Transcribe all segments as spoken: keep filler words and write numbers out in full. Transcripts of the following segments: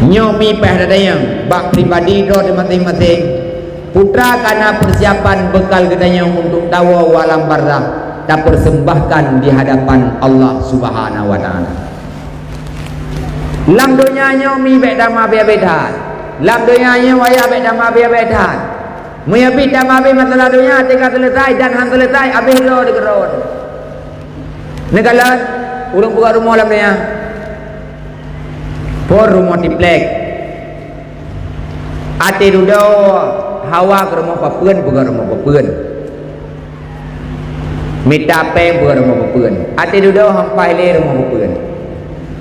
Nyoe mi payah tatanyong bak pribadi droe teuh maséng-maséng, peue treuk kana peusiapan beukal geutanyoe untuk tawoe u alam barzakh, tapersembahkan di hadapan Allah Subhanahu wa Ta'ala. Lam donya nyoe mi bék tameuabéh-abéh that. Lam donya nyoe wayah bék tameuabéh-abéh that. Meunyoe pih tameuabéh masalah donya, até ka seuleusai dan han seuleusai, abéh droe di keudroe. Neukalon ureuëng peugah rumoh lam donya. Phon rumoh triplek. Até dudoe hawa keu rumoh papeuen, peugah rumoh papeuen. Mita péng peugah rumoh papeuen. Até dudoe hampai lé rumoh papeuen.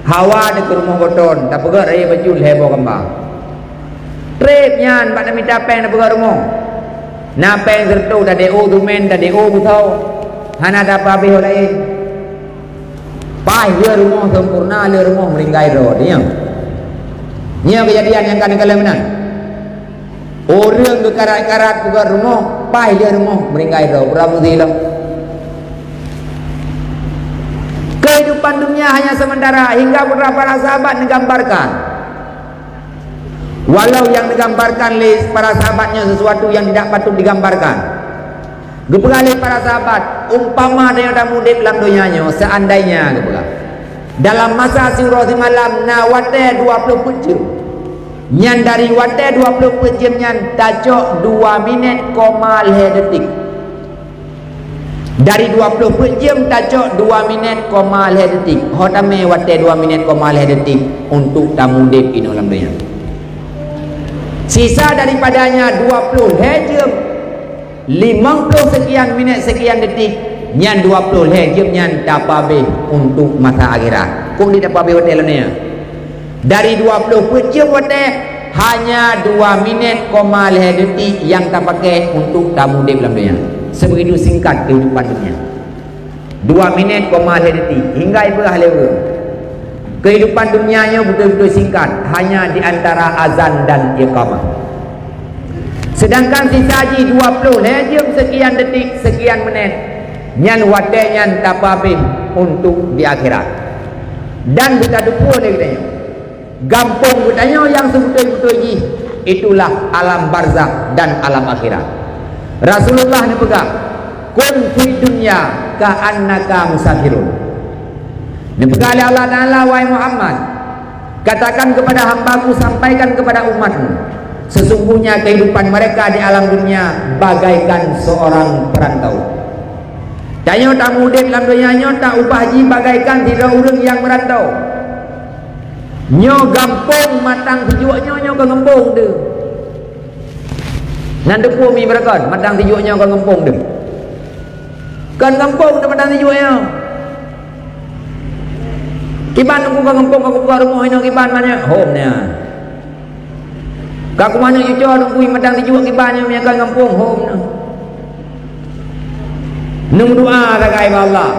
Hawa di keu rumoh goton, tapeugah raya baju lhée boh kamba. Treb nyan bak tamita péng tapeugah rumoh. Na péng sireutoh tadeo, tumen tadeo beusoe. Hana tapeuabéh laén. Paih lheueh rumoh sempurna, lheueh rumoh meuninggai droe, nyoe. Nyoe keujadian nyang ka neukalon meunan. Ureuëng geukarat-karat peugah rumoh, paih lheueh rumoh meuninggai droe, peue rabu silom. Kehidupan dunia hanya sementara, hingga beberapa para sahabat menggambarkan. Walau nyang digambarkan lé para sahabat nyoe sesuatu nyang tidak patut digambarkan. Geupeugah lé para sahabat, umpama tanyoe tamudeb lam donya nyoe, seandainya geupeugah, dalam masa siuroe simalam na watée dua ploh peuet jeuem. Nyan dari watée dua ploh peuet jeuem nyan tacok dua minét koma lhée detik. Dari dua ploh peuet jeuem tacok dua minét koma lhée detik. Ho tamé watée dua minét koma lhée detik untuk tamudeb inoe lam donya. Sisa daripadanya dua ploh lhée jeuem, limong ploh sekian minét sekian detik, nyan dua ploh lhée jeuem nyan tapeuabéh untuk masa akhirat. Kok di tapeuabéh watée lam donya? Dari dua ploh peuet jeuem watée, hanya dua minét koma lhée detik nyang tapaké untuk tamudeb lam donya. Sebegitu singkat kehidupan dunia. Dua minét koma lhée detik, hingga ipeugah lé ureuëng. Kehidupan dunia nyoe beutôi-beutôi singkat, hanya di antara azan dan iqamah. Sedangkan sisa jih dua ploh lhée jeuem sekian detik, sekian minét, nyan watée nyan tapeuabéh untuk di akhirat. Dan beuteupeue lé geutanyoe, gampông geutanyoe nyang seubeutôi-beutôi jih, itulah alam barzakh dan alam akhirat. Rasulullah neupeugah, "Kun fid dunya ka'annaka musafirun." Neupeugah lé Allah Taala, "Wahai Muhammad, katakan kepada hamba-Ku, sampaikan kepada umat-Mu, sesungguhnya kehidupan mereka di alam dunia bagaikan seorang perantau." Tanyoe tamudeb lam donya nyoe taubah jih bagaikan sidroe ureuëng nyang meurantau. Nyoe gampông Matang Sijuek nyoe, nyoe kon gampông deuh. Nan teupeue mi beurakon, Matang Sijuek nyoe kon gampông deuh. Kon gampông deuh Matang Sijuek nyoe. Kiban Teungku ka gampông, ka kubuka rumoh inoe kiban banyak. Hom nyan. Ka kumanök cucoe Teungku i Matang Sijuek kiban nyoe meunyo kon gampông, hom nyan. Neumeudoa sagai bak Allah.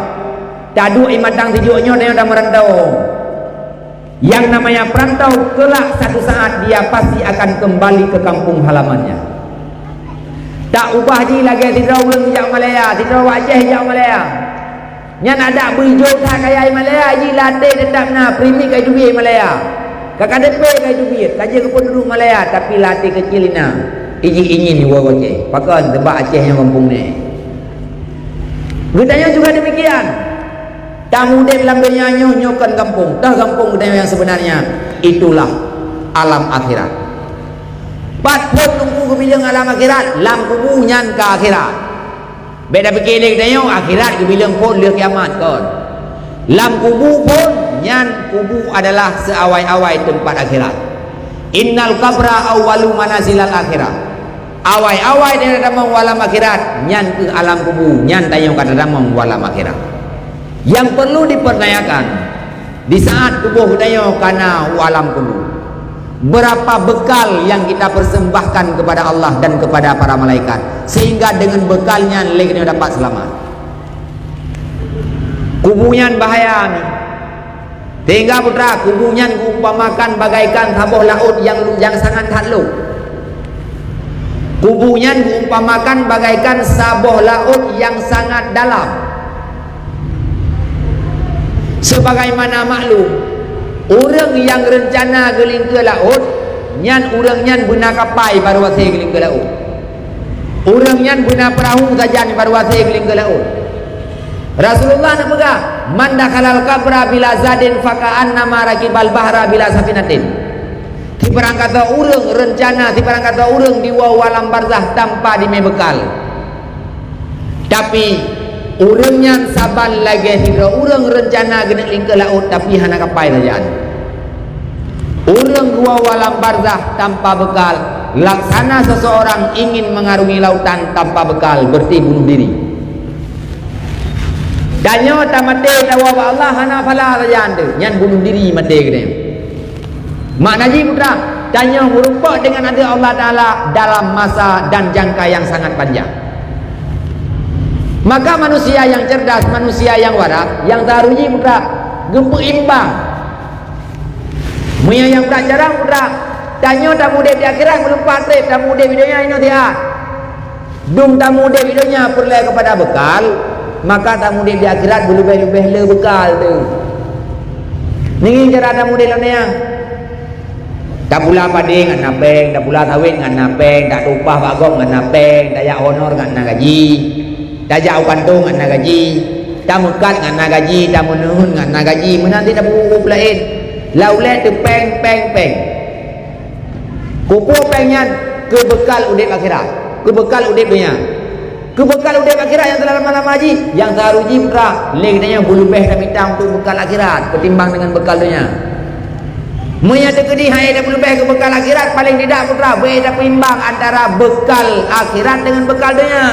Taduek i Matang Sijuek nyoe tanyoe tameurantau. Yang namanya perantau kelak satu saat dia pasti akan kembali ke kampung halamannya. Taubah jih lagée sidroe ureuëng jak Malaya, sidroe wak Aceh jak Malaya. Nyan adak beuijo that kaya i Malaya, jih lam até teutap na, primi ka jiteubiet i Malaya. Ka K T P ka jiteubiet, ka jeuet keu penduduk Malaya, tapi lam até keucil na. Ijih ingin iwoe u Aceh. Pakon, teubak Aceh nyoe gampông nyoe. Geutanyoe juga demikian. Tamudeb lam donya nyoe, nyoe kon gampông. Toh gampông geutanyoe nyang sebenarnya, itulah alam akhirat. Pat phon Teungku geubileueng alam akhirat, lam kubu nyan ka akhirat. Bék tapike lé geutanyoe akhirat geubileueng phon lheueh kiamat, kon. Lam kubu phon, nyan kubu adalah seuawai-awai teumpat akhirat. Innal qabra awwalu manazilil akhirah. Awai-awai tatamong u alam akhirat, nyan keuh alam kubu, nyan tanyoe ka tatamong u alam akhirat. Yang perlu dipertanyakan, di saat tuboh geutanyoe ka na u alam kubu, berapa bekal yang kita persembahkan kepada Allah dan kepada para malaikat, sehingga dengan bekal nyan lé geutanyoe dapat selamat? Kubu nyan bahaya ni. Sehingga putra, kubu nyan geuumpamakan bagaikan saboh laôt nyang lu-, nyang sangat that lhok. Kubu nyan geuumpamakan bagaikan saboh laôt nyang sangat dalam. Sebagaimana maklum, Ureuëng nyang reuncana geulingkeue laôt, nyan ureuëng nyan beuna kapai baro asée geulingkeue laôt. Ureuëng nyan beuna peurahô sajan baro asée geulingkeue laôt. Rasulullah neupeugah, "Man dakhalal qabra bila zadin faka'annama rakibal bahra bila safinatin." Sibarangkasoe ureuëng reuncana, sibarangkasoe ureuëng diwoe u alam barzah tanpa dimé beukal. Tapi, ureuëng nyan saban lagée sidroe ureuëng reuncana geuneuk lingkeue laôt, tapi hana kapai sajan. Ureuëng geuwoe u alam barzah tanpa beukal, laksana seseorang ingin mengarungi lautan tanpa bekal, berarti bunuh diri. Tanyoe tamaté tawoe bak Allah hana pahala sajan teuh, nyan bunuh diri maté geutanyoe. Makna jih putra, tanyoe meurumpok dengan adoe Allah Taala dalam masa dan jangka yang sangat panjang. Maka manusia yang cerdas, manusia yang waras, yang taruji putra, geupeuimbang. Meunyoe nyang brat jarang putra, tanyoe tamudeb di akhirat meulumpah treb tamudeb di donya inoe siat. Dum tamudeb di donya peureulée keupada beukal, maka tamudeb di akhirat beuleubeh-leubeh le beukal teuh. Ninggi cara tamudeb lam donya? Tapula padé ngon na péng, tapula sawét ngon na péng, tatueng upah bak gob ngon na péng, tajak honor ngon na gaji, tajak u kantô ngon na gaji, tameukat ngon na gaji, tameuneun ngon na gaji, meunan cit tapeubuet laén. Lam ulée teuh péng, péng, péng. Keupeue péng nyan? Keu beukal udeb akhirat, keu beukal udeb donya. Keu beukal udeb akhirat nyang seulama-lama jih, nyang taruji putra, lé geutanyoe beuleubeh tamita untuk beukal akhirat ketimbang dengan beukal donya. Meunyoe teukeudi hana tabeuleubeh keu beukal akhirat, paléng tidak putra, beu tapeuimbang antara beukal akhirat dengan beukal donya.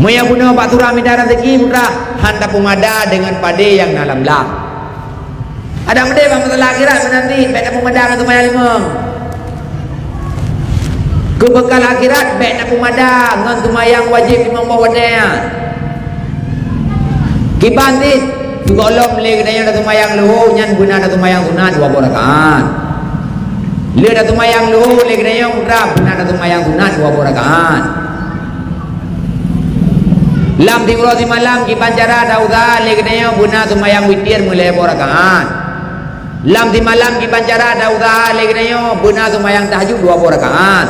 Meunyoe bunoe bak surah mita raseuki putra, han tapeumada dengan padé nyang na lam blang. Adak meudeh bak masalah akhirat meunan cit, bék tapeumada ngon seumayang limong. Keu beukal akhirat bék tapeumada ngon seumayang wajéb limong boh watée nyan. Kiban cit, sigohlom lé geutanyoe taseumayang leuhô nyan beuna taseumayang sunat dua boh rakaat. Lé taseumayang leuhô lé geutanyoe putra beuna taseumayang sunat dua boh rakaat. Lam siuroe simalam kiban cara tausaha lé geutanyoe beuna seumayang witir meulhèe boh rakaat. Lam simalam kiban cara tausaha lé geutanyoe beuna seumayang tahajud dua boh rakaat.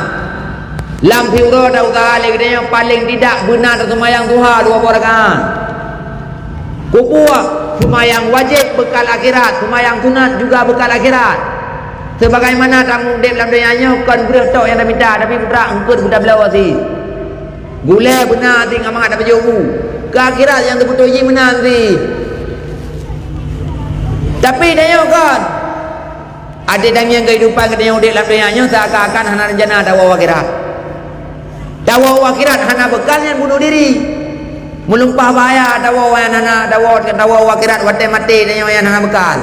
Lam siuroe tausaha lé geutanyoe paléng tidak beuna taseumayang duha dua boh rakaat. Keupeue? Seumayang wajéb beukal akhirat, seumayang sunat juga beukal akhirat. Sebagaimana tamudeb lam donya nyoe kon breueh tok nyang tamita, tapi putra eungkot geutabloe até. Gulée beuna até ngon mangat tapajoh bu. Keu akhirat nyang teubeutôi jih meunan cit. Tapi tanyoe kon. Até tangieng keuhidupan geutanyoe udeb lam donya nyoe seakan-akan hana rencana tawoe u akhirat. Tawoe u akhirat hana beukal nyan bunoh diri. Meulumpah bahya tawoe nyan hana tawoe, tawoe u akhirat watée maté tanyoe nyan hana beukal.